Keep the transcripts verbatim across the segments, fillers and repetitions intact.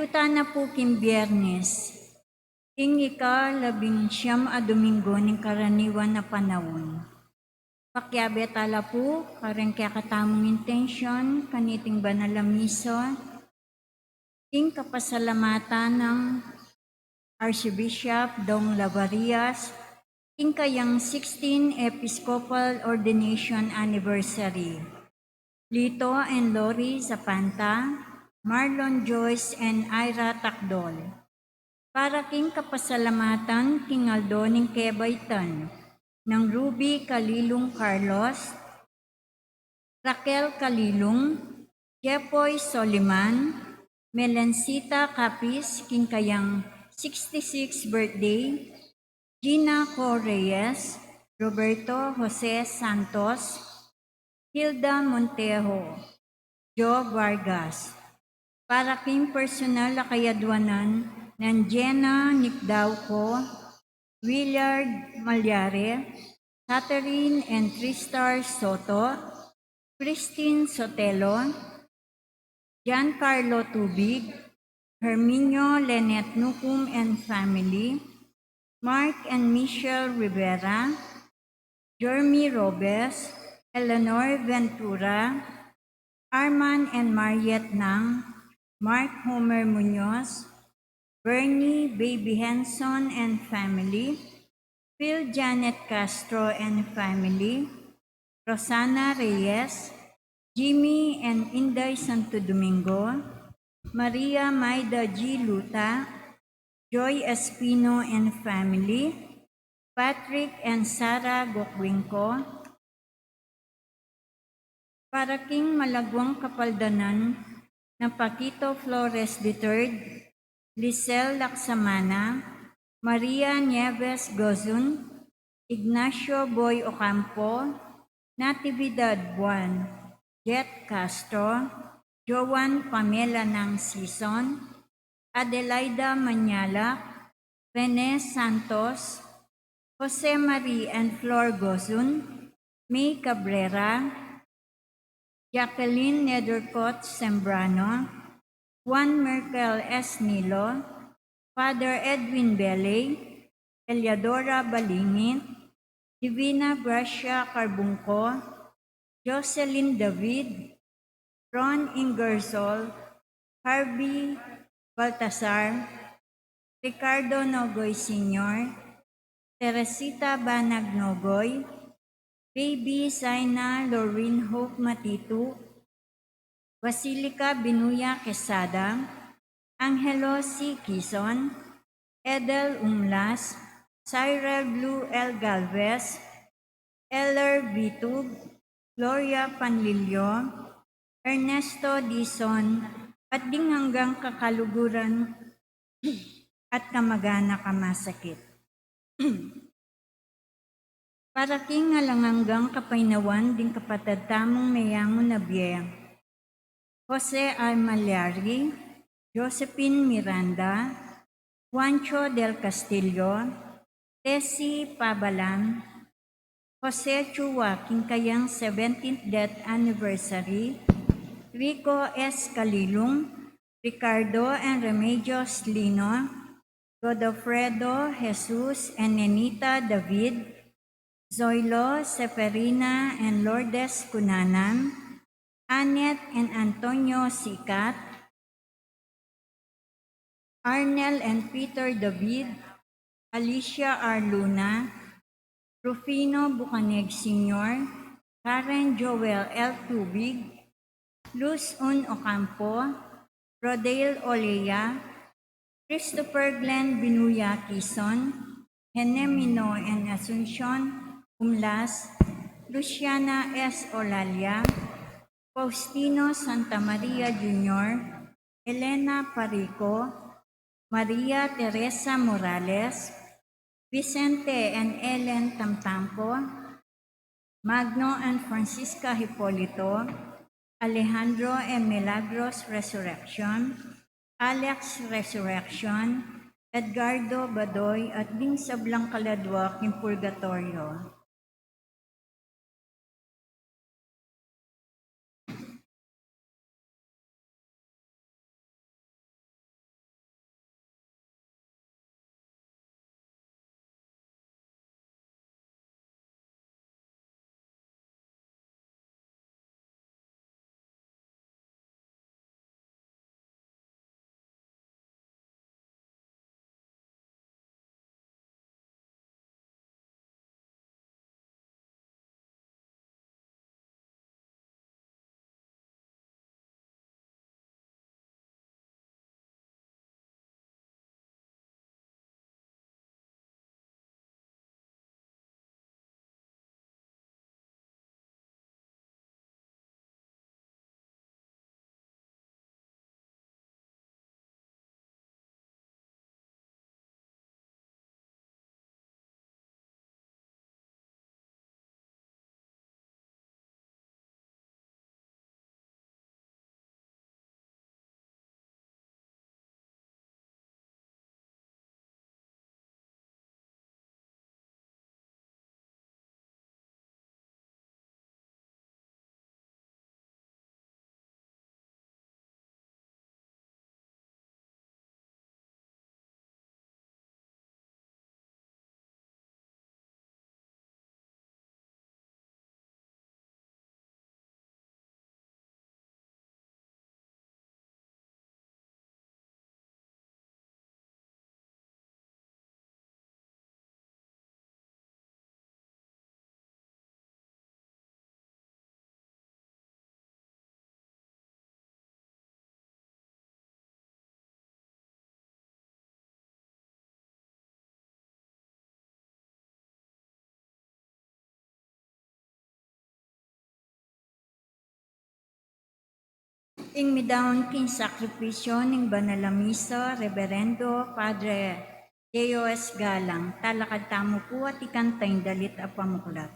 Tuta na pu king Biernes, ing ika labing siyam a Domingo ning karaniwan a panaun. Pakiabe tala pu kareng kekatamung intensyon kaniting banal a misa, ing kapasalamatan nang Archbishop Dong Lavarias king kayang sixteen Episcopal Ordination Anniversary. Lito and Lori Zapanta, Marlon Joyce and Ira Takdol. Para king kapasalamatan king aldo ning kebaitan nang Ruby Kalilung Carlos, Raquel Kalilung, Jepoy Soliman, Melencita Capiz king kayang sixty-six birthday, Gina Co Reyes, Roberto Jose Santos, Hilda Montejo, Jo Vargas. Para king personal a kayadwanan nang Jenna Nicdauco, Willard Malyare, Catherine and Tristar Soto, Christine Sotelo, Giancarlo Tubig, Herminio Lenet Nucum and family, Mark and Michelle Rivera, Jeremy Robes, Eleanor Ventura, Arman and Mariet Nang, Mark Homer Munoz, Bernie Baby Henson and family, Phil Janet Castro and family, Rosana Reyes, Jimmy and Inday Santo Domingo, Maria Maida G Luta, Joy Espino and family, Patrick and Sarah Gokbingko, para king malagwang kapaldanan nang Paquito Flores the third, Lisel Laksamana, Maria Nieves Gozun, Ignacio Boy Ocampo, Natividad Buan, Jet Castro, Joan Pamela Nang Sison, Adelaida Manyalak, Rene Santos, Jose Marie and Flor Gozun, May Cabrera, Jacqueline Nethercott Sembrano, Juan Merkel S Nilo, Father Edwin Beley, Eliadora Balingit, Divina Gracia Carbungco, Jocelyn David, Ron Ingersoll, Harvey Baltasar, Ricardo Nogoy Senior, Teresita Banag Nogoy, Baby Zaina Lorraine Hope Matitu, Basilica Binuya Quesada, Angelo C Quizon, Edel Umlas, Cyril Blue L Galvez, Eller Vitug, Gloria Panlilio, Ernesto Dizon, at ding anggang kakaluguran at kamag-anak a masakit. Para king alang anggang kapaynawan ding kapatad tamung meyangu na bie, Jose R Malyari, Josephine Miranda, Juancho del Castillo, Tessie Pabalan, Jose Chua king kayang seventeenth death anniversary, Rico S Kalilung, Ricardo and Remedios Lino, Godofredo Jesus and Nenita David, Zoilo Seferina and Lourdes Cunanan, Annette and Antonio Sicat, Arnel and Peter David, Alicia R Luna, Rufino Bucaneg Senior, Karen Joel L Tubig, Luz Un Ocampo, Rodale Olea, Christopher Glenn Binuya Quizon, Henemino and Asuncion Umlas, Luciana S Olalia, Faustino Santa Maria Junior, Elena Parico, Maria Teresa Morales, Vicente and Ellen Tamtamco, Magno and Francisca Hipolito, Alejandro and Milagros Resurrection, Alex Resurrection, Edgardo Badoy, at ding sablang kaladwa king purgatoryo. Ing midaun king sakripisyu ning banal a misa, Reverendo Padre Deo S. Galang, talakad tamu pu at ikanta ing dalit a pamuklat.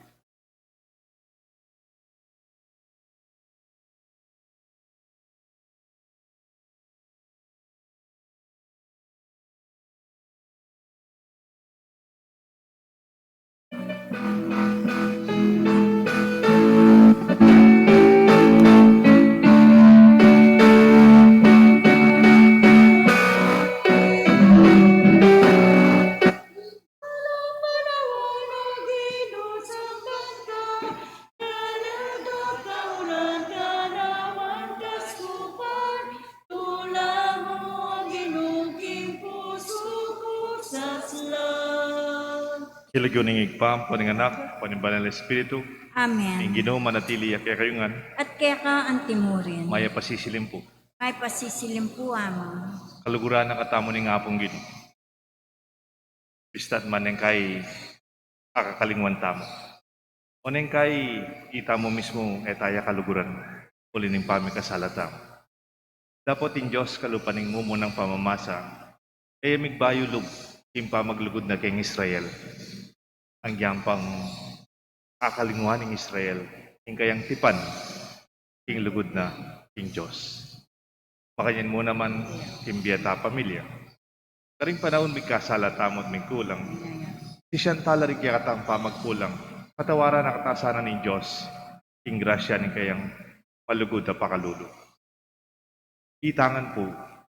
King lagyu ning Ibpa, ampo ning Anak, ampo ning Banal Espiritu. Amen. Ing Ginu manatili ya kekayu ngan. At keka antimurin. Mayap a sisilim pu. Mayap a sisilim pu, Among. Kaluguran na katamu ning Apung Ginu. Bistat man ing kai akakalingwan tamu. O neng kai itamu mismu e taya kaluguran, uli ning pamikasala tamu. Dapot ing Dios kalupa ning mumunang pamamasa, e ya migbayu lub king pamaglugud na king Israel. Agyang pang akalingwan ning Israel ing kayang tipan king lugud na king Dios. Makanyan mu naman king bie at pamilya. Karing panaun migkasala tamu at migkulang, sisian tala ring kekatang pamagkulang, patawaran na kata sana ning Dios king grasya ning kayang malugud a pakalulu. Itang ngan pu,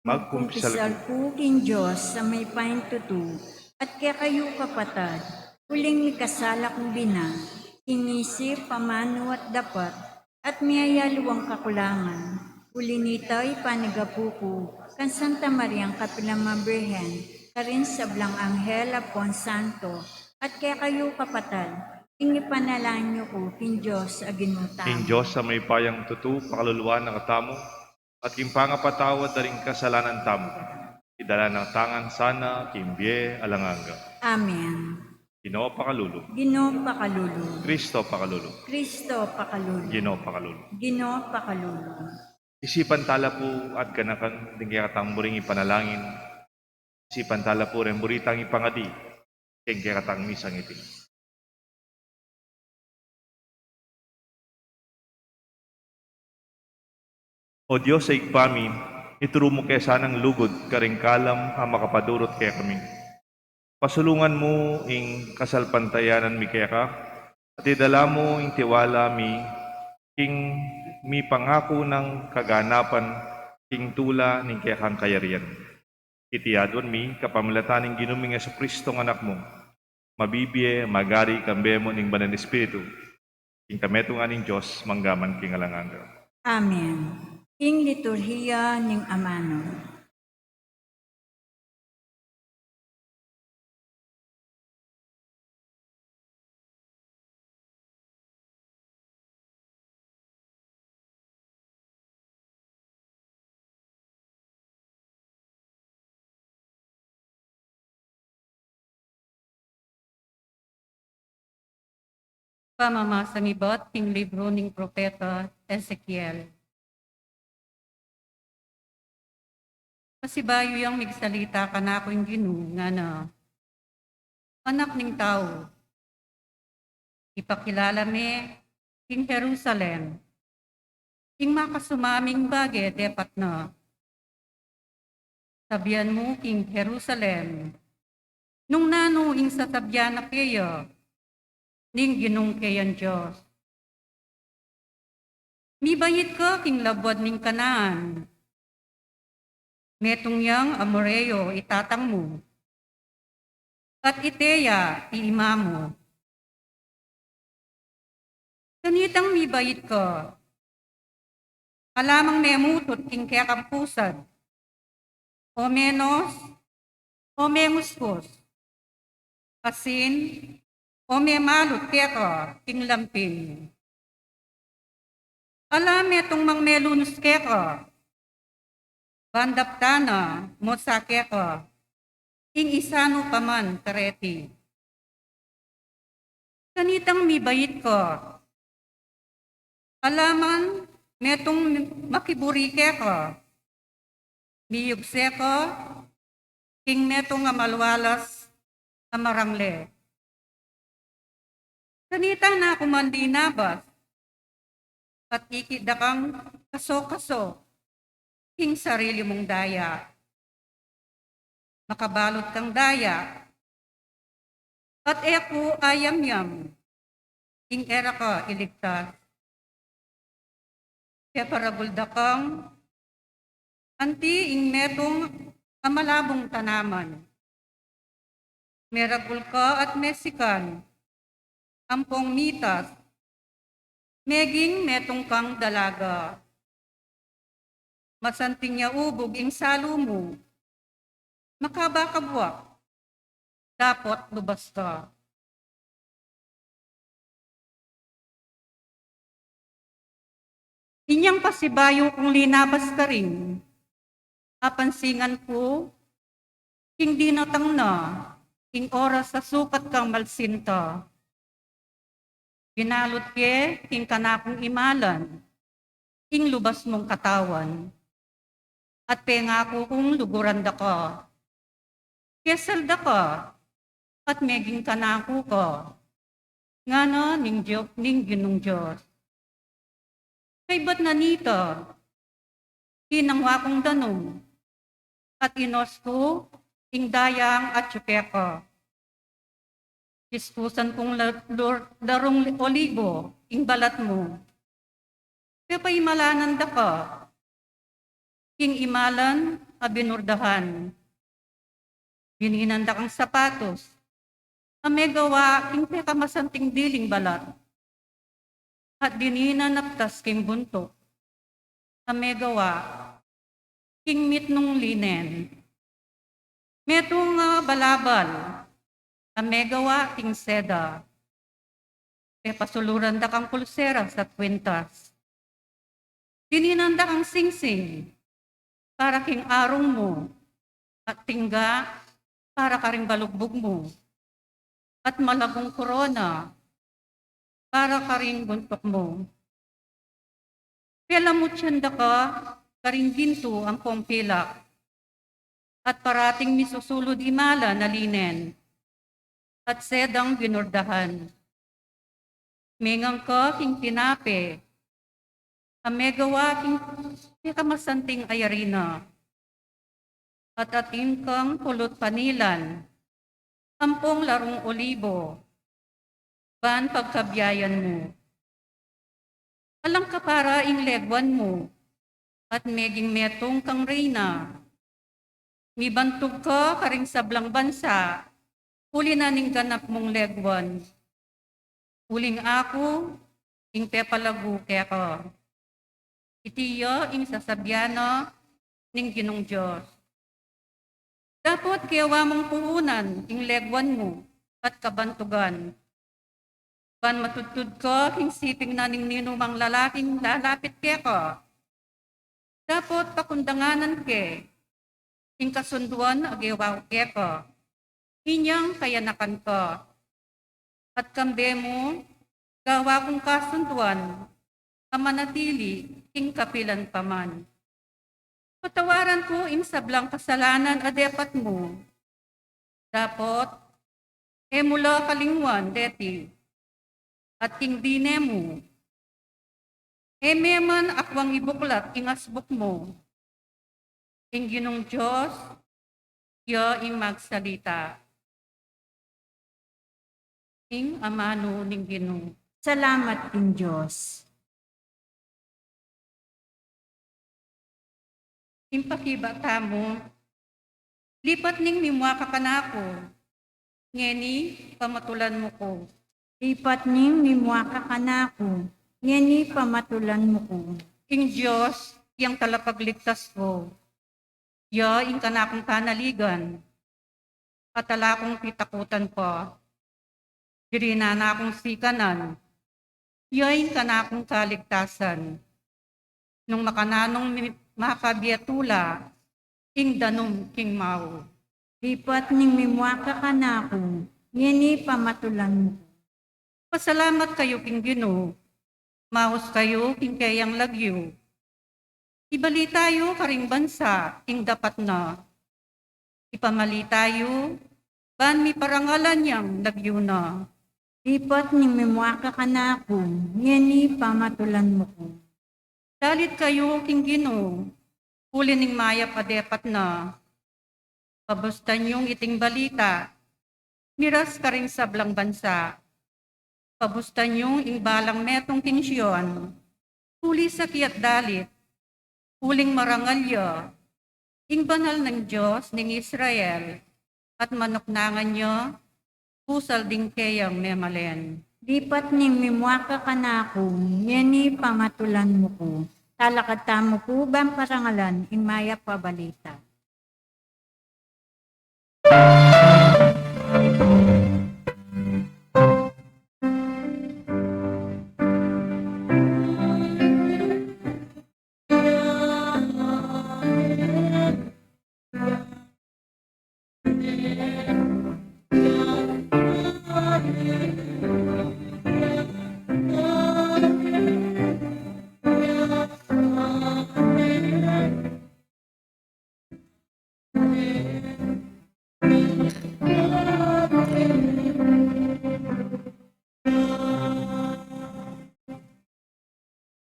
magkumpisal pu king Dios a mayupayang tutu, at kekayu kapatad, uling mikasala ku bina king isip, amanu at dapat, at miyayaluang kakulangan. Uli nita, ipanyawad ku kang Santa Mariang kapilan man Birhen, karing sablang anghel ampon santo, at kekayu kapatad, ing ipanalangin yu ku king Dios a Ginu tamu. Ing Dios a mayupayang tutu pakaluluan na katamu, at king pangapatawad da ring kasalanan tamu, idala na katamu ngan sana king bie alang angga. Amen. Ginu pakalulu. Ginu pakalulu. Kristo pakalulu. Kristo pakalulu. Ginu pakalulu. Ginu pakalulu. Isipan tala pu at ganakan ding kekatang buring ipanalangin. Isipan tala pu ring buri tang ipangadi king kekatang misang iti. O Dios a Ibpa mi, ituru mu ke sanang lugud karing kalam a makapadurut kekami. Pasulungan mu ing kasalpantayanan mi keka, at idala mu ing tiwala mi king mipangaku nang kaganapan king tula ning kekang kayarian. Iti aduan mi kapamilatan ning Ginu ming Jesucristo a Anak mu, mabibie, magari, kambe mu ning Banal Espiritu, ing kametungan ning Dios, mangga man king alang angga. Amen. Ing liturhiya ning amanu. Pamamasang ibat king libru ning propeta Ezekiel. Pasibayu yang migsalita kanaku ing Ginu, ngana, Anak ning tau, ipakilala me king Jerusalem ing makasumaming bage depat na. Sabian mu king Jerusalem nung nanu ing sasabian na keya ning Ginung keyang Dios. Mibait ka king labuad ning Canaan. Metung yang Amoreo i tatang mu, at Hitia i ima mu. Kanitang mibait ka, ala mang memutut king kekang pusad, o menos, o menguskus, asin o memalut keka king lampin. Ala metung mang melunus keka, ban daptan na mo sa keka ing isanu pa man kareti. Kanitang mibait ka, ala man metung makiburi keka, miyugse ka king metung a malwalas a marangle. Kanita na ku man linabas, at ikit da kang kaso-kaso king sarili mung daya. Makabalut kang daya, at e ku ayamyam ing e ra ka iligtas. Peparagul da kang anti ing metung a malabung tanaman. Meragul ka at mesikan, ampong mitas, meging metung kang dalaga. Masanting ya ubug ing salu mu, makaba ka buak, dapot lubas ka. Inyang pasibayu kung linabas karin, apansingan ku king dinatang na ing oras a sukat kang malsinta. Binalut ke king kanakung imalan ing lubas mung katawan, at pengaku kung luguran da ka. Kesal da ka at meging kanaku ka, ngana ning Dio-, ning Ginung Dios. Kaybat na nita, tinangwa kung danum at inos ku ing dayang atyu keka. Diskusan kung la-, lur-, larung olibo ing balat mu. Pepaimalanan da ka king imalan a binurdahan. Dininan da kang sapatos a megawa king pekamasanting diling balat, at dininan naptas king buntuk a megawa king mitmung linen. Metung a balabal a megawa king seda. Pepasuluran da kang pulseras at kwintas. Dininan da kang singsing para king arung mu, at tingga para karing balugbug mu, at malagung korona para karing buntuk mu. Pelamutyan da ka karing gintu ampong pilak, at parating misusulud imalan a linen at sedang binurdahan. Mengang ka king tinape a megawa king pekamasanting a yarina, at atin kang pulut panilan ampong larung olibo ban pagkabiayan mu. Alang kapara ing leguan mu, at meging metung kang reyna. Mibantug ka karing sablang bansa uli na ning ganap mung leguan. Uling aku ing pepalagu keka. Iti ya ing sasabian na ning Ginung Dios. Dapot kewa mung puunan ing leguan mu at kabantugan, ban matudtud ka king siping na ning ninumang lalaking lalapit keka. Dapot pakundanganan ke ing kasunduan a gewa ku keka inyang kayanakan ka. At kambe mu, gawa kung kasunduan a manatili king kapilan pa man. Patawaran ku ing sablang kasalanan a depat mu. Dapot e mu la kalingwan deti at king dine mu. E me man akwang ibuklat ing asbuk mu. Ing Ginung Dios ya ing magsalita. Ing amanu ning Ginu. Salamat king Dios. Ing pakibat tamu. Lipat ning mimua ka kanaku, ngeni pamatulan mu ku. Lipat ning mimua ka kanaku, ngeni pamatulan mu ku. Ing Dios yang talapagligtas ku, ya ing kanakung panaligan, at ala kung pitakutan pa. Diri na nakung sikanan, ya ing kanakung kaligtasan. Nung makananung mi-, makabie tula ing danum king mau. Lipat ning mimua ka kanaku, ngeni pamatulan mu ku. Pasalamat kayu king Ginu, Maus kayu king keyang lagyu. Ibalita yu karing bansa ing dapat na. Ipamalita yu ban miparangalan yang lagyu na. Lipat ning mimua ka kanaku, ngeni pamatulan mu ku. Dalit kayu king Ginu, uli ning mayap a depat na. Pabustan yung iting balita, miras karing sablang bansa. Pabustan yung ing balang metung king Sion, uli saki at dalit, uling marangal ya ing banal nang Dios ning Israel, at manuknangan ya pusal ding keyang memalen. Lipat ning mimua ka kanaku, ngeni pamatulan mu ku. Talakad tamu ku ban parangalan ing mayap a balita.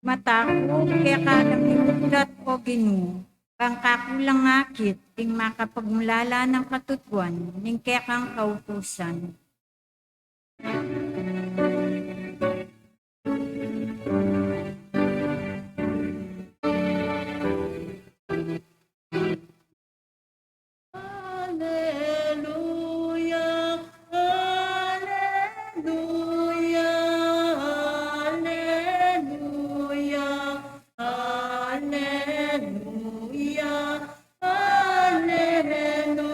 Mata ku keka lang mimuglat, O Ginu, bang kaku lang akit ing makapagmulala nang katutuan ning kekang kautusan. Aleluya, aleluya, aleluya, aleluya, aleluya.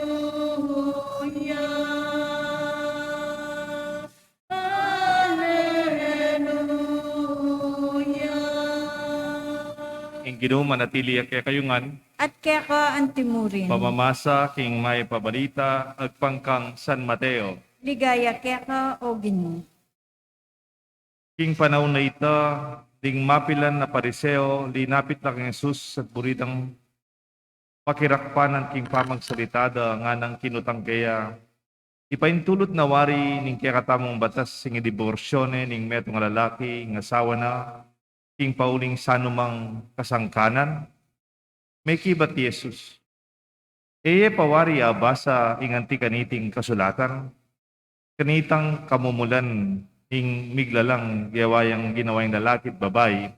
Aleluya. Ing Ginu manatili ya kekayu ngan. At keka antimurin. Pamamasa king mayap a balita agpang kang San Mateo. Ligaya keka, O Ginu. King panaun a ita, ding mapilan a Pariseo linapit da kang Jesus at buri dang pakirakpanan king pamagsalita da, nganang kinutang keya, ipaintulut na wari ning kekatamung batas ing idiborsyo ne ning metung a lalaki ing asawa na king pauling sanumang kasangkanan? Mekibat i Jesus, E ye pa wari abasa ing anti kaniting kasulatan? Kanitang kamumulan ing miglalang gewa yang ginawa ing lalaki at babai.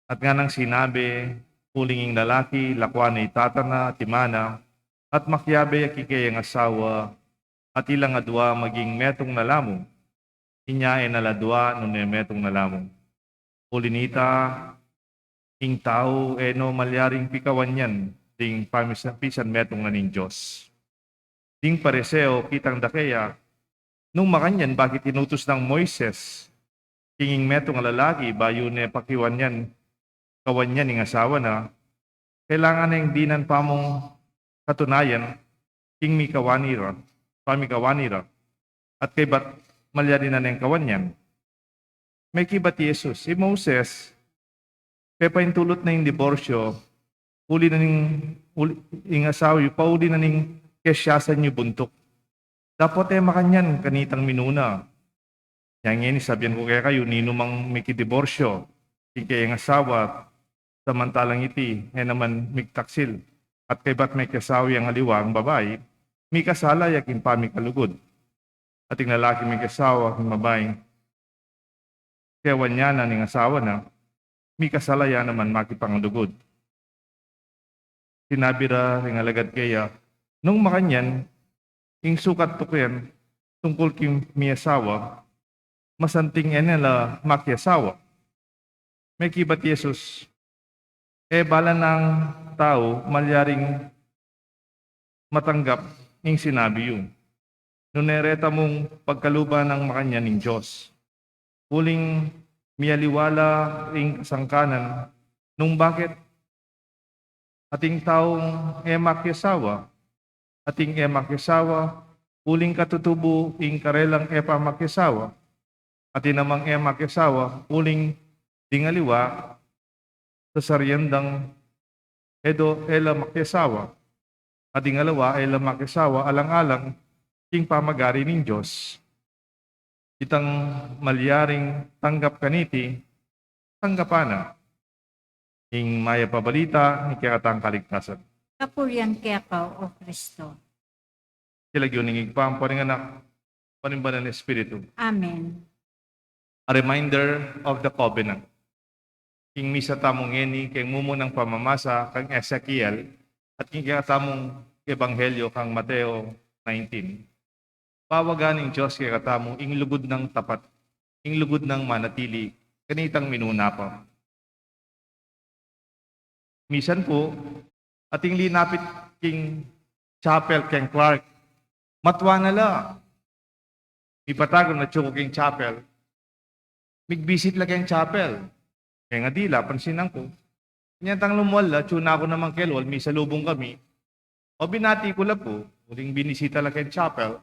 At nganang sinabi, uling ing lalaki, lakwan ne i tata na at ima na, at makiabe ya king keyang asawa, at ilang adua maging metung na lamung. Inya e na la adua nune metung na lamung. Uli nita, ing tau e no malyaring pikawan yan ding pamisan, pisan metung na ning Dios. Ding Pariseo kitang da keya, nung makanyan, bakit inutus nang Moises king ing metung a lalaki bayu ne pakiwan yan, kawan yan ing asawa na? Kailangan neng dinan pamung katunayan king mikawani ra, pamikawani ra, at kaybat malyari na neng kawan yan? Mekibat i Jesus, i Moses, pepaintulut na ing diborsyo, uli na ning, uli, ing asawa yu, pauli na ning kesyasan yu buntuk. Dapot e makanyan kanitang minuna. Nya ngeni, sabian ku kekayu, ninumang mikidiborsyo king keyang asawa, samantalang iti e naman migtaksil, at kaybat mekiasawa yang aliwa, ing babai, mikasala ya king pamikalugud. At ing lalaki mekiasawa king babai, kewan ya na ning asawa na, mikasala ya naman makipangalugud. Sinabi ra ring alagad keya, nung makanyan, ing sukat tuken tungkul king miasawa, masanting e ne la makiasawa. Mekibat i Jesus, e bala nang tau malyaring matanggap ing sinabi yu. Nune reta mung pagkaluban nang makanyan ning Dios. Uling mialiwa la ing kasangkanan, nung bakit ating taung e makiasawa, ating e makiasawa, uling katutubu ing karelang e pa makiasawa, atin namang e makiasawa, uling Ding aliwa, sasarian dang e do, e la makiasawa. At ding aliwa, e la makiasawa alang-alang king pamagari ning Dios. Itang malyaring tanggap kaniti, tanggapan na. Ing mayap a balita ning kekatang kaligtasan. Kapurian keka, O Kristo. King lagyu ning Ibpa, ampo ning Anak, ampo ning Banal a Espiritu. Amen. A reminder of the covenant. King misa tamu ngeni, king mumunang pamamasa kang Ezekiel, at king kekatamung ebanghelyo kang Mateo nineteen, pawagan ning Dios kekatamu ing lugud nang tapat, ing lugud nang manatili, kanitang minuna pa. Misan pu, ating linapit king chapel keng Clark, matua na la. Mipatag na atsu ku king chapel. Migbisit la keng chapel. Keng adila, pansinan ku. Inyang tang lumual la, atsu na ku naman kelwal, misalubung kami. O binati ku la pu, uling binisita la keng chapel.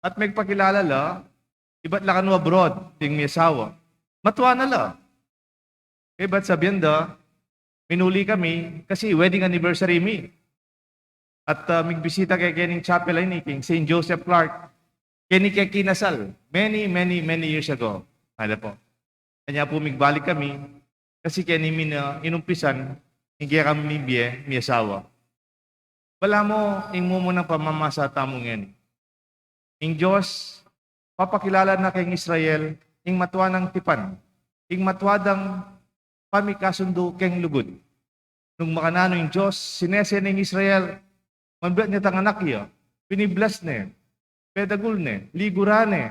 At megpakilala la, ibat la kanu abroad, ding mi asawa. Matua na la. Kaybat sabian da, minuli kami, kasi wedding anniversary mi. At, ah, migbisita kami keni king chapel a ini, king Saint Joseph Clark. Keni ke kinasal, many, many, many years ago. Ala po. Kanya po migbalik kami, kasi keni mi na inumpisan, ing kekami bie, mi asawa. Balamu ing mumunang pamamasa tamu ngeni. Ing Dios, papakilala na keng Israel, ing matua nang tipan, ing matua dang pamikasundu keng lugud. Nung makananu ing Dios, sinese ne ing Israel, manbiat ne tang anak ya, bini-bless ne, pedagul ne, liguran ne,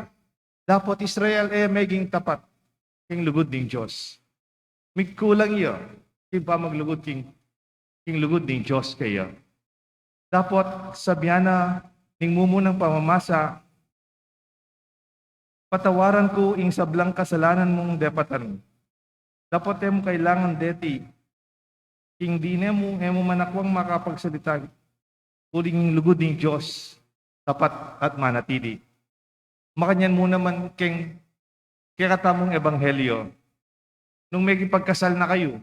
dapot Israel e meging tapat keng lugud ning Dios. Migkulang ya king pamaglugud king, king lugud ning Dios kaya. Dapot sabian na ning mumunang pamamasa, patawaran ku ing sablang kasalanan mung depatan. Dapot e mu kailangan deti, king dine mu, e mu manakwang makapagsalita, uling ing lugud ning Dios tapat at manatili. Makanyan mu naman keng kekatamung ebanghelyo. Nung mekipagkasal na kayu,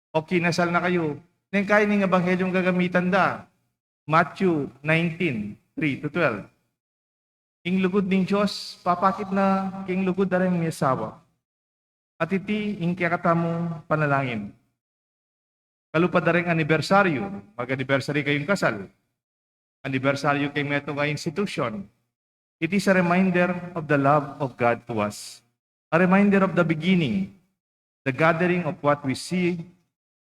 o kinasal na kayu, neng kaya ning ebanghelyo ing gagamitan da. Matthew nineteen, three to twelve. Ing lugud ning Dios, papakit na king lugud da reng mi asawa. At iti ing kekatamung panalangin. Kalupa da reng anibersaryu, mag-anniversary kayung kasal, anibersaryu keng metung a institusyon, it is a reminder of the love of God to us. A reminder of the beginning, the gathering of what we see,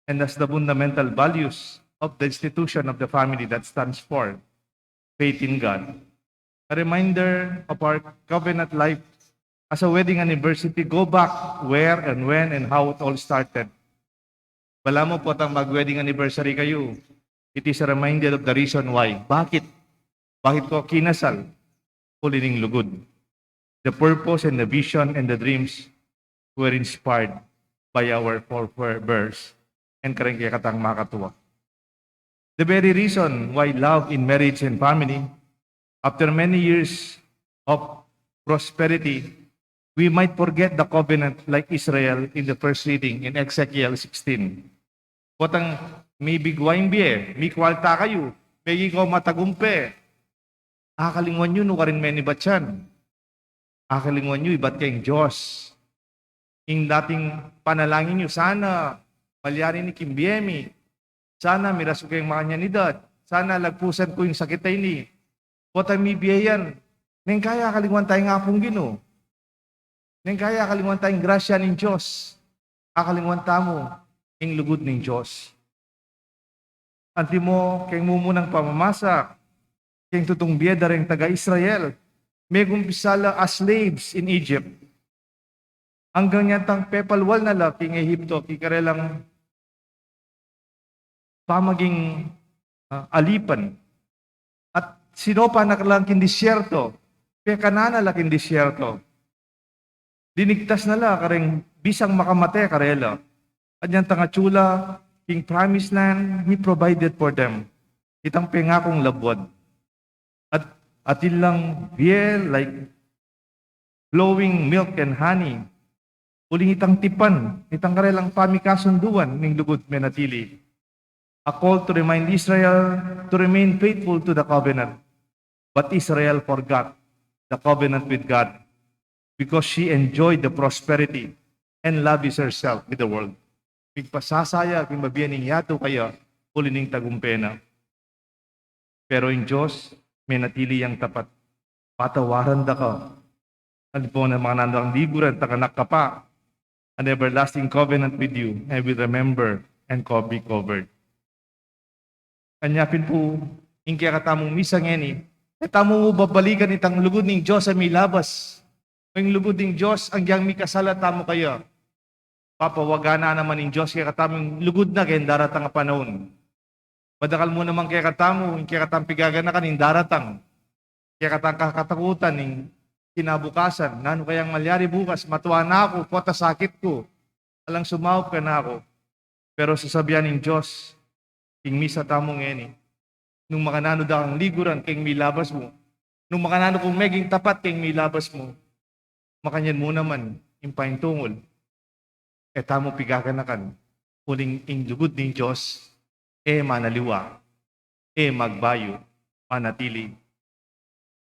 and as the fundamental values of the institution of the family that stands for faith in God. A reminder of our covenant life as a wedding anniversary. Go back where and when and how it all started. Balamu potang mag-wedding anniversary kayu, it is a reminder of the reason why. Bakit? Bakit ko kinasal? Uli ning lugud. The purpose and the vision and the dreams were inspired by our forebears and kareng kekatang makatua. The very reason why love in marriage and family, after many years of prosperity, we might forget the covenant like Israel in the first reading in Ezekiel sixteen. Potang mibigwa ing bie, mikwalta kayu, meging kayu matagumpe. Akalingwan yu nu karin menibat yan. Akalingwan yu ibat keng Dios. Ing dating panalangin yu, sana malyari ne king bie mi. Sana mirasu keng makanyan a edad. Sana lagpusan ku ing sakit a ini. Potang mibie yan, neng kaya akalingwan taya ing Apung Ginu. Neng kaya akalingwan taya ing grasya ning Dios. Akalingwan tamu ing lugud ning Dios. Antimo keng mumunang pamamasa keng tutung bie da reng taga-Israel, megumpisa la as slaves in Egypt. Anggang yatang pepalwal na la king Ehipto, king karelang pamaging, ah, alipan. At sinopa na la king disyerto, pekanan na la king disyerto. Linigtas na la kareng bisang makamate karela. At yatang atsu la king promised land, He provided for them. Itang pengakung labuad. At atin lang bie like flowing milk and honey. Uling itang tipan, itang karelang pamikasunduan ning lugud menatili. A call to remind Israel to remain faithful to the covenant. But Israel forgot the covenant with God because she enjoyed the prosperity and lavished herself with the world. Pigpasasayang ing bibie ning yatu kaya uli ning tagumpe na. Pero ing Dios, menatili yang tapat. Patawaran da ka. Alipo na makananu dang liguran, tanganak ka pa. An everlasting covenant with you, and will remember and co-, be covered. Anya pin pu, ing kekatamung misa ngeni, e tamu babalikan itang lugud ning Dios a milabas. O ing lugud ning Dios, agyang mikasala tamu kaya. Papawagan na naman ning Dios kekatamu ing lugud na keng daratang a panaun. Madakal mu naman kekatamu, ing kekatang pigaganakan ing daratang. Kekatang kakatakutan ing kinabukasan. Nanu kayang malyari bukas? Matua na ku, pota sakit ku. Alang sumaup kanaku. Pero sasabian ning Dios, ing misa tamu ngeni, nung makananu da kang liguran keng milabas mu, nung makananu kung meging tapat keng milabas mu, makanyan mu naman ing paintungul. E tamu pigaganakan, uling ing lugud ning Dios, e manaliwa, e magbayu, manatili.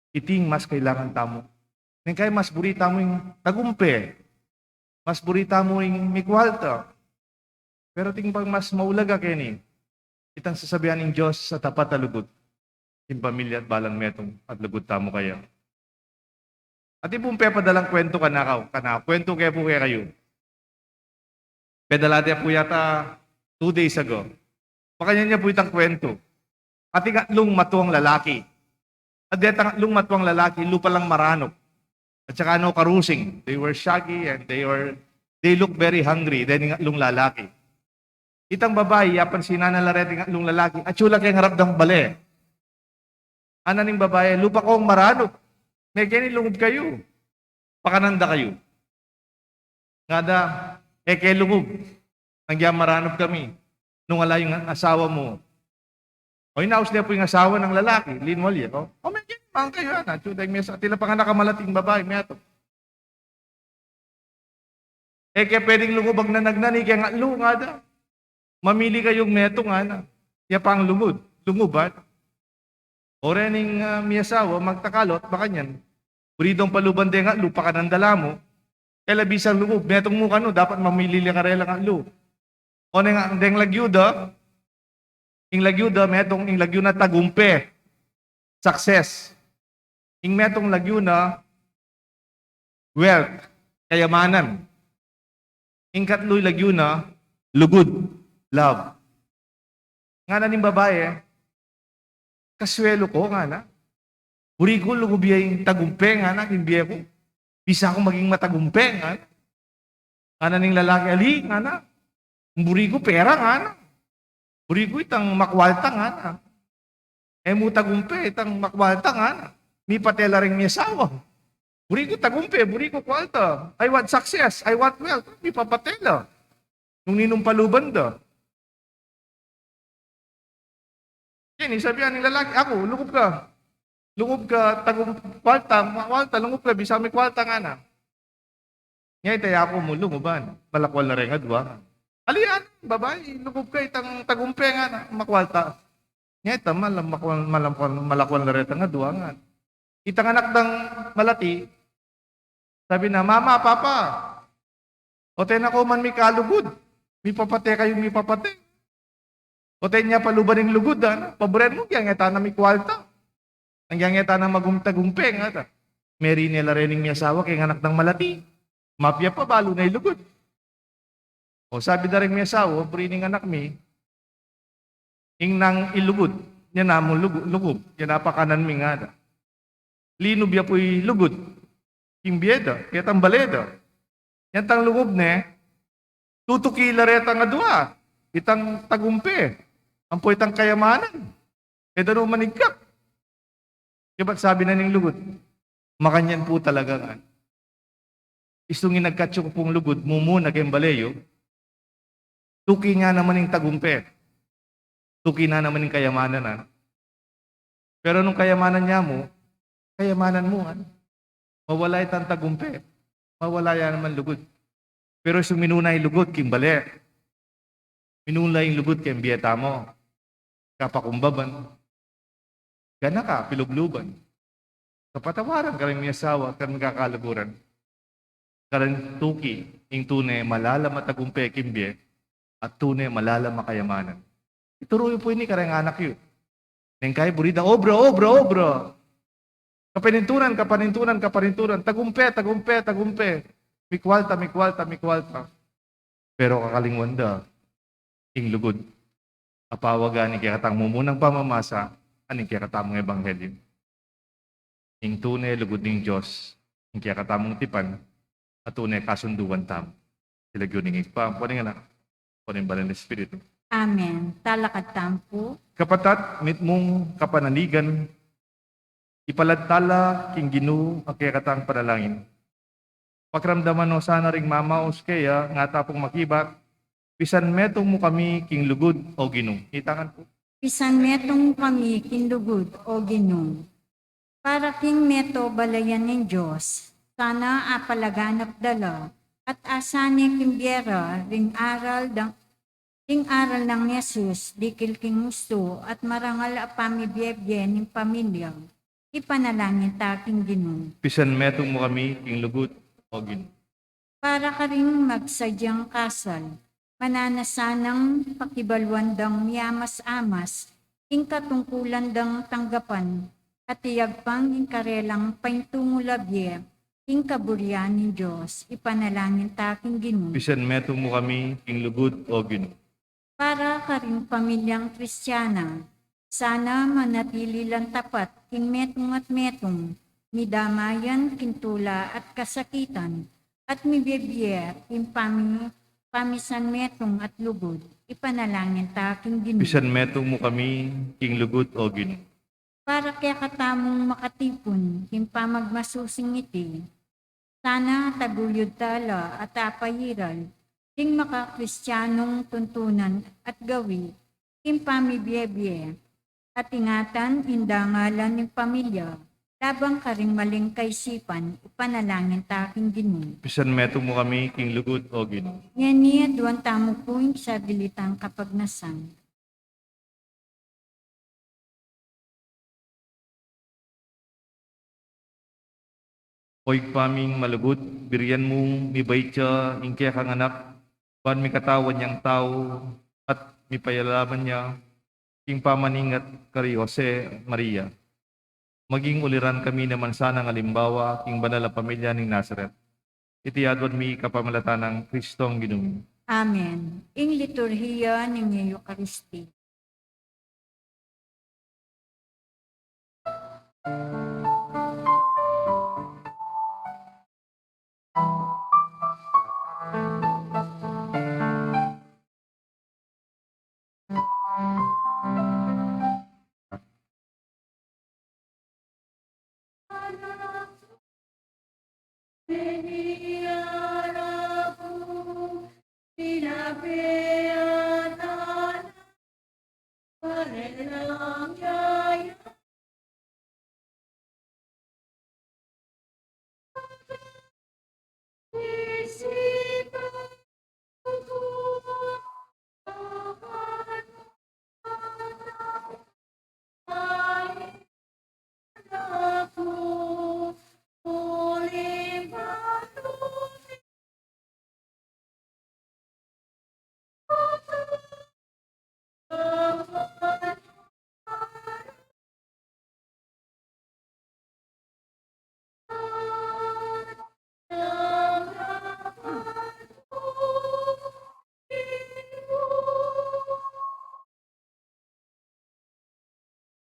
Iti ing mas kailangan tamu. Neng kaya mas buri tamu ing tagumpe, mas buri tamu ing mikwalta. Pero atin pang mas maulaga keni, itang sasabian ning Dios a tapat a lugud, ing pamilya at balang metung at lugud tamu kaya. Atin pung pepadalang kwentu kanakayu, kanaku, kwentu ke pu kekayu. Pedala de pu yata two days ago. Makanyan ya pu itang kwentu. Atin atlung matuang lalaki. At detang atlung matuang lalaki, lupa lang maranup. At saka no karusing. They were shaggy and they were, they look very hungry. Dening atlung lalaki. Itang babai, yapansinan na la reting atlung lalaki, atyu la keng arap dang bale. Ngana ning babai, lupa kong maranup. Mekeni lungub kayu. Pakanan da kayu. Ngana da, e ke lungub. Agyang maranup kami. Nung ala ing asawa mu. O, inaus ne pu ing asawa nang lalaki, linwal ya. O, o, mekeni man kayu, ngana. Atyu da ing mesa, tila panganak a malati ing babai, metung. E ke pwedeng lungub agnanagnan, e ke ngatlu, ngana da. Mamili kayung metung, ngana. Ya pang lungub, lungub, ngana. O rening, ah, miasawa, magtakalot, makanyan. Buri dang paluban deng ngatlu, pakanan da la mu. Kela bisang lungub, metung mu kanu, dapat mamili la karela ngatlu. O neng, deng lagyu da, ing lagyu da, metung, ing lagyu na tagumpe, success. Ing metung lagyu na wealth, kayamanan. Ing katlu lagyu na lugud, love. Ngana ning babai, kaswelu ku, ngana. Buri ku lugub ya ing tagumpe, ngana, king bie ku. Bisa kung maging matagumpe, ngana. Ngana ning lalaki, ali, ngana. Buri ku pera, ngana. Buri ku itang makwalta, ngana. E mu tagumpe itang makwalta, ngana. Mipate la reng miasawa. Buri ku tagumpe, buri ku kwalta. I want success, I want wealth. Mipapate la. Nung ninung paluban da. Keni, sabian ning lalaki, aku, lungub ka. Lungub ka, tagum-, kwalta, makwalta, lungub ka, bisa mikwalta, ngana. Nya ita, yaku mu lungub, ngana. Malakwal na reng adwa. Ali, ngana, babai, lungub ka, itang tagumpe, ngana, makwalta. Nya ita, malam-, makwal-, malam-, malakwal na retang adwa, ngana. Itang anak dang malati, sabi na, "Mama, Papa, o tena ko man mikalugud, mipapate kayu, mipapate." O tenya paluban ing lugud, ngana, paburen mu, agyang e tana mikwalta. Agyang e tana magum-, tagumpe, ngana. Meri ne la rening miasawa keng anak dang malati. Mapia pa, balu ne ing lugud. O, sabi da reng miasawa, buri ning anak mi, ing nang ilugud, nya namu lugu-, lugub, nya napakanan mi, ngana. Linub ya pu ing lugud king bie da, ketang bale da. Nya itang lugub ne, tutuki la retang adwa, itang tagumpe, ampo itang kayamanan. E da no manigkak. Ibat sabi na ning lugud, "Makanyan pu talaga, ngana. Istung inagkatyu ku pung lugud, mumuna keng bale yu, tuki ne naman ing tagumpe. Tuki ne naman ing kayamanan, ngana. Pero nung kayamanan ya mu, kayamanan mu, ngana. Mawala itang tagumpe, mawala ya naman lugud." Pero isung minuna ing lugud king bale. Minuna ing lugud king bie tamu. Kapakumbaban. Ganaka, pilubluban. Kapatawaran, kareng miyasawa, kareng kakaluguran. Kareng tuki, ing tune malalam a tagumpe king bie, at tune malalam a kayamanan. Ituru yu pu ini kareng anak yu. Neng kai buri da, obra, obra, obra. Kapanintunan, kapanintunan, kapanintunan. Tagumpe, tagumpe, tagumpe. Mikwalta, mikwalta, mikwalta. Pero kakalingwan da ing lugud a pawagan ning kekatang mumunang pamamasa, at ning kekatamung ebanghelyu. Ing tune lugud ning Dios, ing kekatamung tipan, at tune kasunduan tamu. King lagyu ning Ibpa, ampo ning Anak, ampo ning Banal a Espiritu. Amen. Talakad tamu pu. Kapatad, mitmung kapanaligan, ipalad tala king Ginu a kekatang panalangin. Pakiramdaman no sana ring mamaus keya, nga ta pung makibat, pisanmetung mu kami king lugud, O Ginu. Itangan pu. Pisanmetung mu kami king lugud, O Ginu. Para king meto balayan ning Dios, sana apalaganap da la, at asane king bie ra ring aral dang, ring aral nang Jesus, dikil king ustu at marangal a pamibie-bie ning pamilya, ipanalangin ta king Ginu. Pisanmetung mu kami king lugud, O Ginu. Para karing magsadyang kasal, mananu sanang pakibaluan dang miamas-amas ing katungkulan dang tanggapan, at iyagpang ing karelang paintungul a bie king kaburian ning Dios, ipanalangin ta king Ginu. Pisanmetung mu kami king lugud, O Ginu. Para karing pamilyang Kristiana, sana manatili lang tapat king metung at metung, midamayan king tula at kasakitan, at mibie-bie king pami-, pamisanmetung at lugud, ipanalangin ta king Ginu. Pisanmetung mu kami king lugud, O Ginu. Para kekatamung makatipun king pamagmasusing iti, sana taguyud tala at apairal ding makakristianung tuntunan at gawi king pamibie-bie, at ingatan ing dangalan ning pamilya laban karing maling kaisipan, ipanalangin ta king Ginu. Pisanmetung mu kami king lugud, O Ginu. Ngeni aduan tamu pu ing saglit a kapagnasan. O Ibpa ming malugud, burian mung mibait ya ing kekang anak, ban mikatawan yang tau at mipayalaman ya king pamaningat kari Jose at Maria. Maging uliran kami naman sanang alimbawa king banal a pamilya ning Nazaret. Iti aduan mi kapamilatan nang Kristong Ginu mi. Amen. Ing liturhiya ning Eucharistia.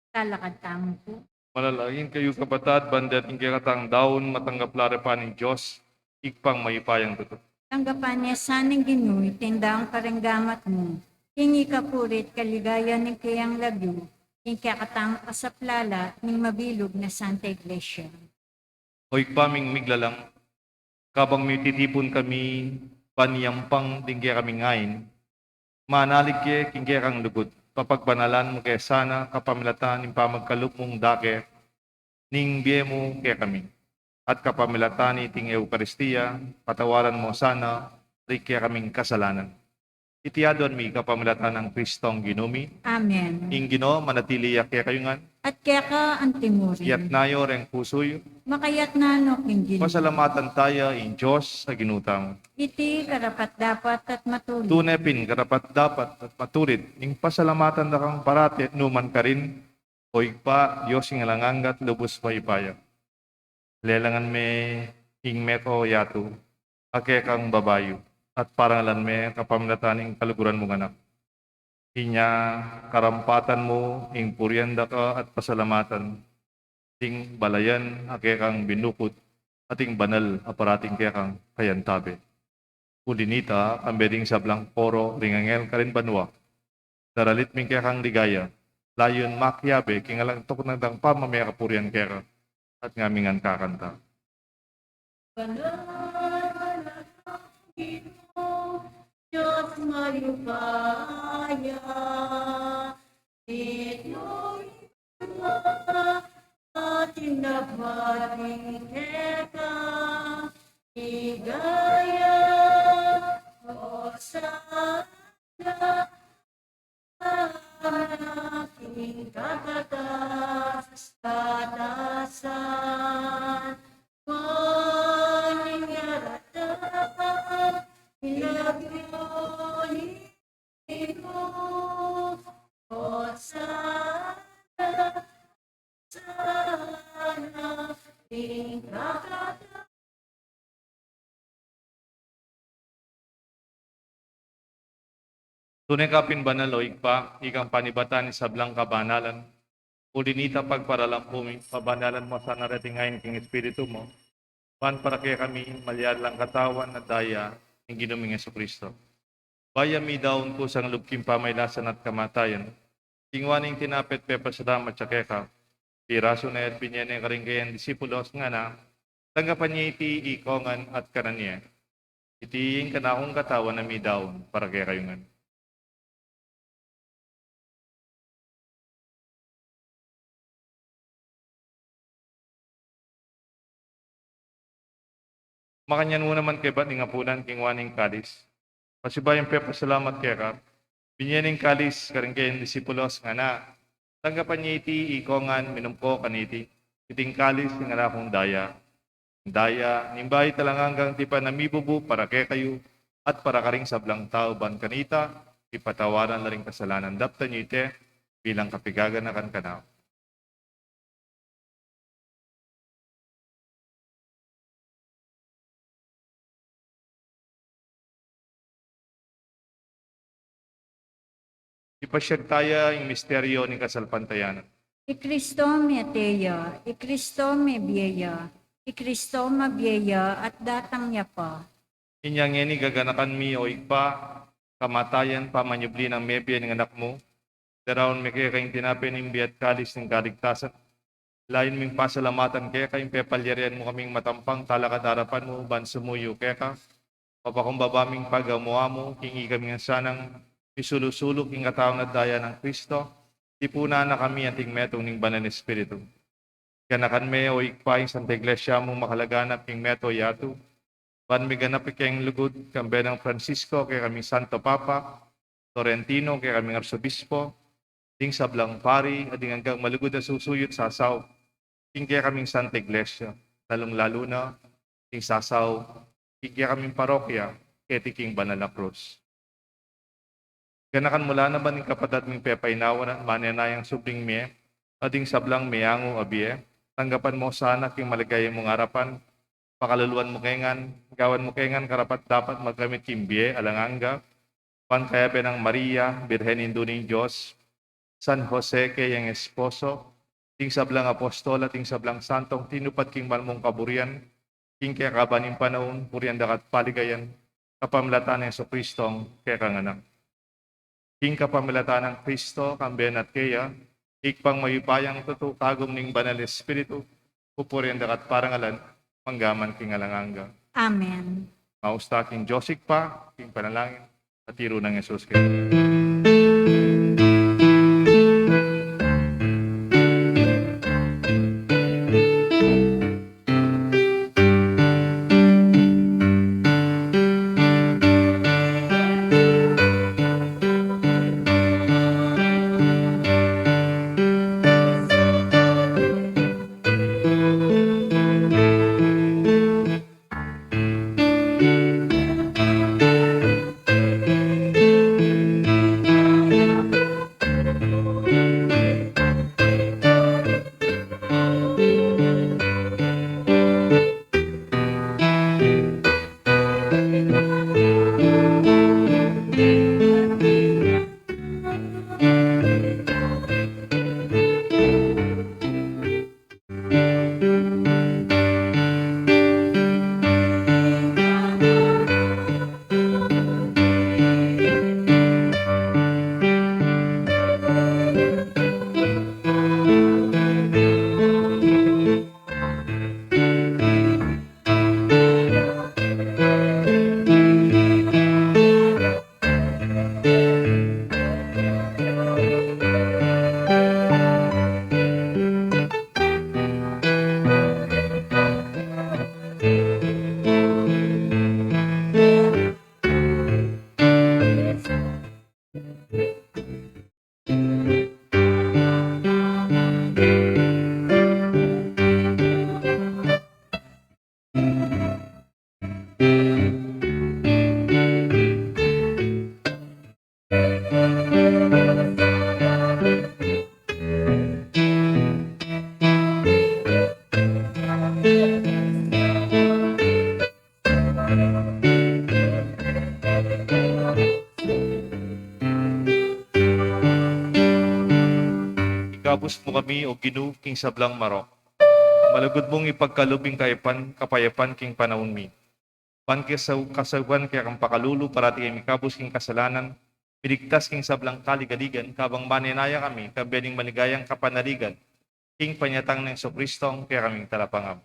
Talakad tamu pu. Manalangin kayu, kapatad, ban ding kekatang daun matanggap la repa ning Dios, Ibpang mayupayang tutu. Tanggapan na sa ning Ginu iting daun kareng gamat mu, king ikapuri at kaligayan ning keyang lagyu, king kekatang kasaplalan ning mabilug nang Santa Iglesia. O Ibpa ming miglalang, kabang mititipun kami ban yampang ding kekaming ain, manalig ke king kekang lugud, papagbanalan mu ke sana kapamilatan ning pamagkalub mung dake ning bie mu kekami, at kapamilatan niting Eukaristia, patawaran mu sana ring kekaming kasalanan. Iti aduan mi kapamilatan nang Kristong Ginu mi. Amen. Ing Ginu manatili ya kekayu ngan. At keka antimurin. Iyatas yu reng pusu yu. Makayatas no king Ginu. Pasalamatan taya ing Dios a Ginu tamu. Iti karapat-dapat at matulid. Tune pin karapat-dapat at matulid ing pasalamatan da kang parati at nukarin man, O Ibpa, Dios ning alang angga at lubus mayupaya. Lelangan me ing meto yatu a kekang babayu, at parangalan me kapamilatan ning kaluguran mung Anak. Inya karampatan mu ing purian da ka at pasalamatan, ding balayan a kekang binukut, at ing banal a parating kekang kayantabe. Uli na nita, kambe ding sablang koro ring anghel karin banua, daralit mi ing kekang ligaya, layun makiabe king alang tuknang dang pamamie kapurian keka, at ngaming ngan kakanta. Banal, banal, Ginu, Dios mayupaya, dinuan at inabad ing kekang ligaya, Hosana, king kakatas-katasan, maning daratang milagro ni Ginu, Hosana, Hosana, king kakatas Tune ka pin banal, o Ibpa, ikang panibatan ing sablang kabanalan. Uli na nita, pagparalan pu mi, pabanalan mu sana reting ain king Espiritu mu, ban para kekami malyari lang katawan at daya ning Ginu ming Jesucristo. Bayu mi daun kusang lub king pamailasan at kamatayan, kinua ne ing tinape at pepasalamat ya keka, pirasu ne at binye ne karing kayang disipulos, ngana, tanggapan ye iti ikong ngan at kanan ye. Iti ing kanakung katawan a midaun para kekayu ngan. Makanyan mu naman kaybat ning apunan, kinua ne ing kalis, pasibayu yang pepasalamat keka, binye ne ing kalis karing kayang disipulos, ngana, tanggapan ye iti ikong ngan, minum ko kaniti, iti ing kalis ning anak kung daya, daya ning bayu at alang anggang tipan a mibubu para kekayu at para karing sablang tau, ban kanita mipatawaran la ring kasalanan. Daptan yu iti bilang kapigaganakan kanaku. Ipasyag taya ing misteryo ning kasalpantayanan. I Kristo mete ya, i Kristo mebie ya, i Kristo mabie ya at datang ya pa. Inya ngeni gaganakan mi, o Ibpa, kamatayan, pamanyubli nang mebie ning Anak mu, daraun mi keka ing tinape ning bie at kalis ning kaligtasan. Layun ming pasalamatan keka ing pepalyarian mu kaming matampang talakad king arapan mu ban sumuyu keka. Papakumbaba ming pagamu-amu king ikami ngan sanang misulu-sulu king katawan at daya nang Kristo, tipunan na kami anting metung ning Banal Espiritu. Ganakan me, o Ibpa, ing Santa Iglesia mung makalaganap king meto yatu, ban miganap ing kayang lugud, kambe nang Francisco, kekaming Santo Papa, Florentino, kekaming Arsobispo, ding sablang pari, at ding anggang malugud a susuyu't sasaup king kekaming Santa Iglesia, lalung-lalu na ding sasaup king kekaming parokya, keti king Banal a Krus. Ganakan mu la naman ing kapatad ming pepainawa at manenayang subling mie, at ding sablang meangu a bie, tanggapan mu sana king maligaya mung arapan, pakaluluan mu ke ngan, gawan mu ke ngan karapat-dapat magkamit king bie alang angga, ban kayabe nang Maria, Birhen Indu ning Dios, San Jose keyang esposo, ding sablang apostol at ding sablang santong tinupad king banal mung kaburian, king kekaban ning panaun, purian da ka at paligayan, kapamilatan nang Jesucristong kekang Anak. King kapamilatan nang Kristo, kambe na at keya, Ibpang mayupayang tutu, kagum ning Banal Espiritu, pupurian da ka at parangalan, mangga man king alang angga. Amen. Maus ta king Dios Ibpa, king panalangin, at tiru nang Jesus Kristo. Ikabus mu kami, O Ginu, king sablang marok. Malugud mung ipagkalub ing kayapan, kapayapan king panaun mi. Ban king sau-, kasaupan kekang pakalulu, parati kami mikabus king kasalanan, miligtas king sablang kaligaligan, kabang manenaya kami, kambe ning maligayang kapanaligan, king panyatang nang Jesucristo, kekaming Talapangam.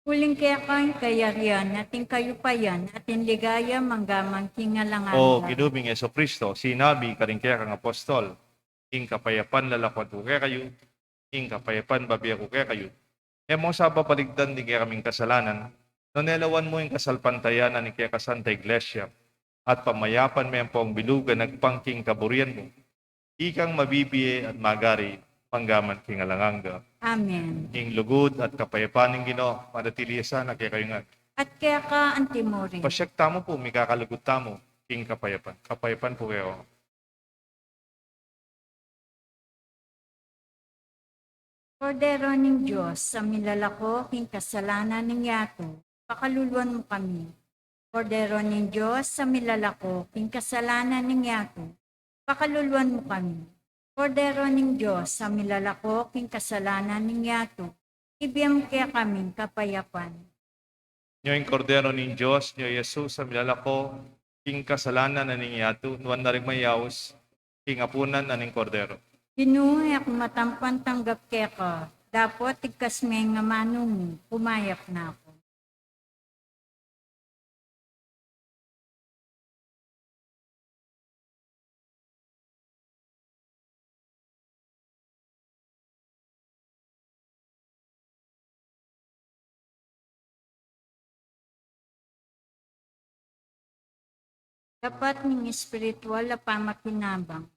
Uling keka ing kayarian, at ing kayupayan, at ing ligaya, mangga man king alang angga. O Ginu ming Jesucristo, sinabi karing kekang apostol, ing kapayapan lalakwan ku kekayu, ing kapayapan bibie ku kekayu. E mu sa babaligtan ding kekaming kasalanan, nune lawan mu ing kasalpantayanan ning kekang Santa Iglesia, at pamayapan me ampong bilug a agpang king kaburian mu. Ikang mabibie at magari, mangga man king alang angga. Amen. Ing lugud at kapayapan ning Ginu, manatili ya sana kekayu ngan. At keka antimurin. Pasiag tamu pu, mikakalugud tamu, king kapayapan. Kapayapan pu kekayu. Kordero ning Dios, a milalako king kasalanan ning yatu, pakaluluan mu kami. Kordero ning Dios, a milalako king kasalanan ning yatu, pakaluluan mu kami. Kordero ning Dios, a milalako king kasalanan ning yatu, ibie mu kekami ing kapayapan. Nyo ing Kordero ning Dios, nyo i Jesus, a milalako king kasalanan na ning yatu, nuan na ring mayaus king apunan na ning Kordero. Ginu, e ku matampan tanggap keka, dapot igkas me ing amanu mu, kumayap na ku. Dapat ning espiritual a pamakinabang.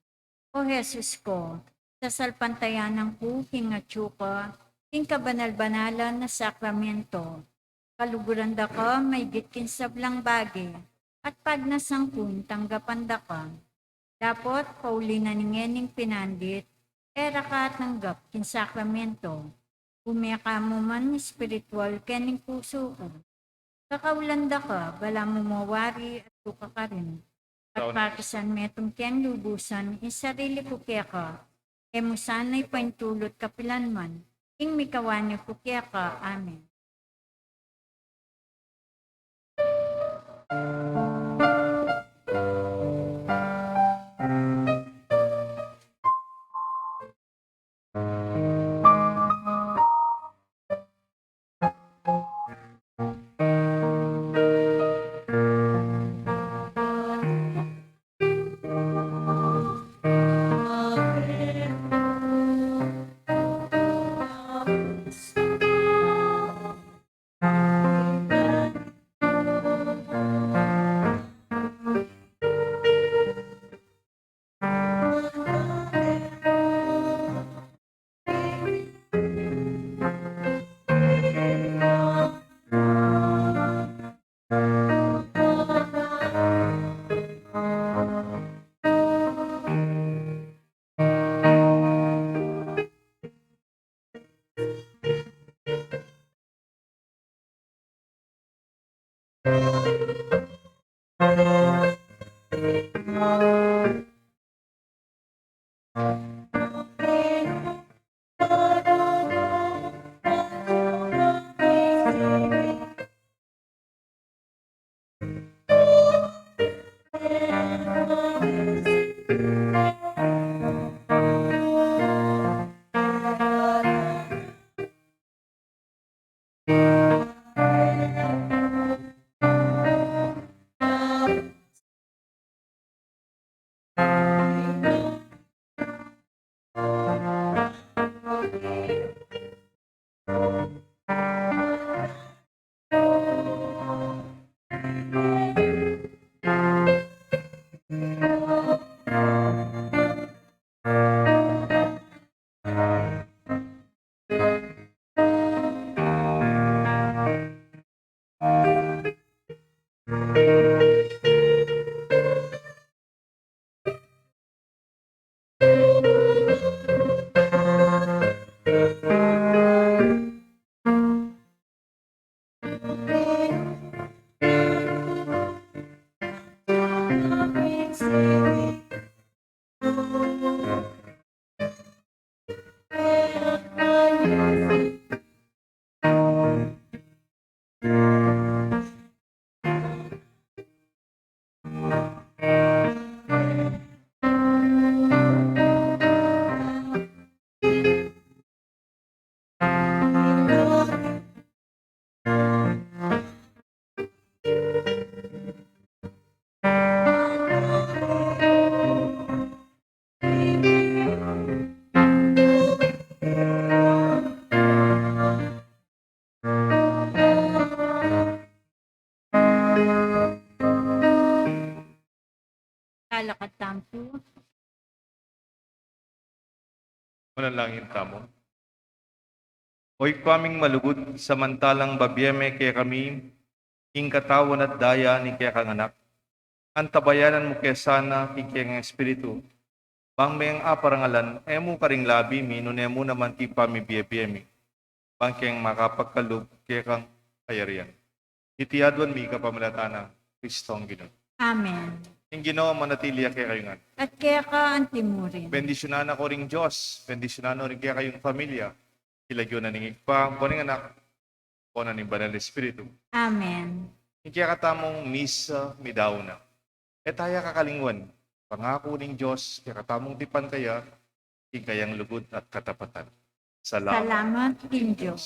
O Jesus ku, sasalpantayanan ku king atyu ka king kabanal-banalan a sakramento. Kaluguran da ka maigit king sablang bage, at pagnasan kung tanggapan da ka. Dapot pauli na ning ngening pinandit, e ra ka atanggap king sakramento. Ume ka mu man espiritual kening pusu ku. Kakaulan da ka, balamu mu wari atyu ka karin. At pakisan metung keng lubusan ing sarili ku keka, e mu sana ipaintulut kapilan man ing mikawani ku keka. Amen. Talakad tamu pu. Manalangin tamu. O Ibpa ming malugud, samantalang bibie me kekami ing katawan at daya ning kekang Anak, antabayanan mu ke sana king kekang Espiritu, bang meng aparangalan e mu karing labi mi, nune mu naman king pamibie-bie mi, bang keng makapagkalub kekang kayarian. Iti aduan mi kapamilatan nang Kristong Ginu. Amen. Ing Ginu manatili ya kekayu ngan. At keka anti mu rin. Bendisyunan na ko ring Dios, bendisyunan no ring kekayung pamilya, king lagyu na ning Ibpa, ampo ning Anak, ampo na ning Banal Espiritu. Amen. Ing kekatamung misa midaun na. E taya kakalingwan, pangaku ning Dios kekatamung tipan kaya, king kayang lugud at katapatan. Salamat. Salamat king Dios.